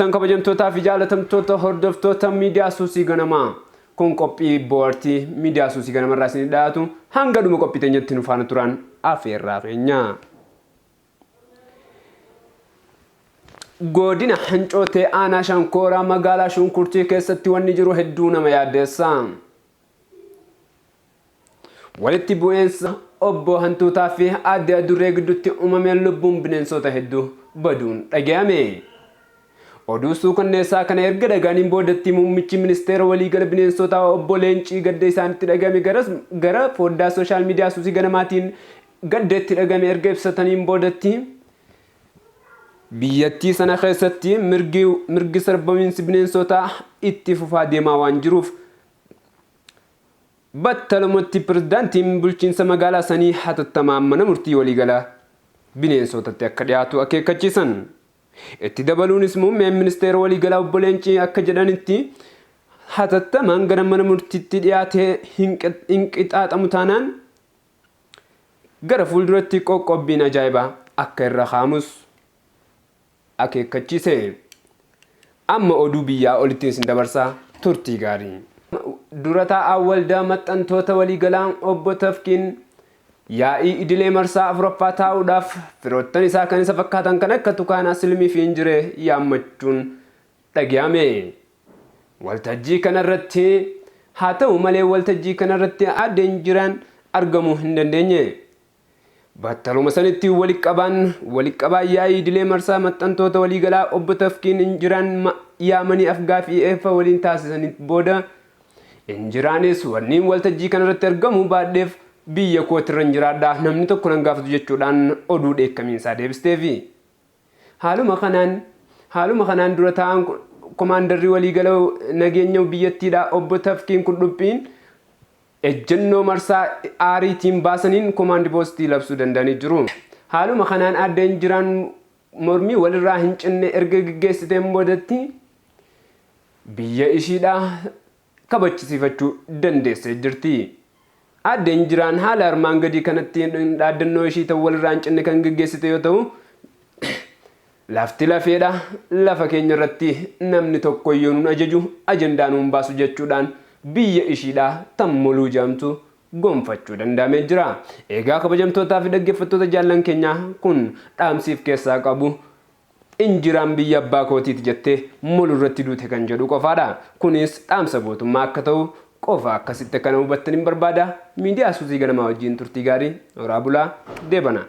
Tan kabajamtootaa fi jaalatamtoota hordoftoota miidiyaa Suusii Ganamaa, kun qophii bohaartii miidiyaa Suusii Ganamarraa isinii dhiyaatu. Hanga dhuma qophii teenyatti nu faana turan afeerraa keenya. Godina Hancootee aanaa Shankooraa magaalaa Shunkurtii keessatti wanni jiru hedduu nama yaaddeessa. Walitti bu'eensa obbo Hantuutaa fi aadde Adurree gidduutti uumameen lubbuun bineensota hedduu baduun dhaga'ame. Oduu suukanneessaa kana erga dhaga'aniin boodatti muummichi ministeera waliigala bineensotaa obbo Leencii gadda isaanitti dhaga'ame gara foddaa sooshaal miidiyaa Suusii Ganamaatiin gadda itti dhaga'ame erga ibsataniin boodatti, biyyattii sana keessatti mirgi sarbamiinsi bineensotaa itti fufaa deemaa waan jiruuf, battalumatti pirezidaantiin bulchiinsa magaalaa sanii hatattamaan mana murtii waliigalaa bineensotatti akka dhiyaatu akeekkachiisan. Itti dabaluunis muummeen ministeera waliigalaa obbo Leencii akka jedhanitti, hatattamaan gara mana murtiitti dhiyaatee hin qixaaxamu taanaan gara fuulduratti qoqqobbiin ajaa'ibaa akka irra kaa'amus akeekkachiise. Amma oduu biyyaa olittiin isin dabarsaa, turtii gaarii. Dura taa'aan waldaa maxxantoota waliigalaa obbo Tafkiin yaa'ii idilee marsaa 4ffaa taa'uudhaaf firoottan isaa kan isa fakkaatan kan akka Tukaanaa Silmii fi Injiree yaammachuun dhaga'ame. Waltajjii kanarratti Haa ta'u malee waltajjii kanarratti aadde Injiraan argamuu hin dandeenye. Battaluma sanitti waliqqabaan yaa'ii idilee marsaa maxxantoota waliigalaa obbo Tafkiin Injiraan yaamanii afgaaffii eeffa waliin taasisanii booda, Injiraanis wanniin waltajjii kanarratti argamuu baadheef biyya kootirran jiraadha, namni tokko nan gaafatu jechuudhaan oduu dheekkamiinsaa deebisteefi. Haaluma kanaan dura taa'aan komaandarri waliigala nageenya biyyattiidha obbo Tafkiin Kudhuphiin ejjennoo marsaa aariitiin baasaniin komaandi poostii labsuu danda'anii jiru. Haaluma kanaan aadde Injiraan mormii walirraa hin cinne erga geggeessiteen boodatti biyya ishiidhaa kabachisiifachuu dandeessee jirti. Aadde Injiraan haala armaan gadii kanatti dhaaddannoo ishii ta'u walirraa hin cinne kan geggeessite yoo ta'u, "Lafti lafeedha, lafa keenya irratti namni tokkoyyuu nun ajaju, ajandaa nuun baasu" jechuudhaan biyya ishiidhaa tan Moluu jedhamtu gonfachuu danda'amee jira. Egaa kabajamtootaa fi dhaggeeffattoota jaallan keenyaa, kun dhaamsiif keessaa qabu "Injiraan biyya abbaa kootiiti jettee Molu irratti duute" kan jedhu qofaadha. Kunis dhaamsa gootummaa akka ta'u qofa akkasitti akkana hubattan hin barbaada. Miidiyaa Suusii Ganamaa wajjin turtii gaarii, horaa bulaa, deebana.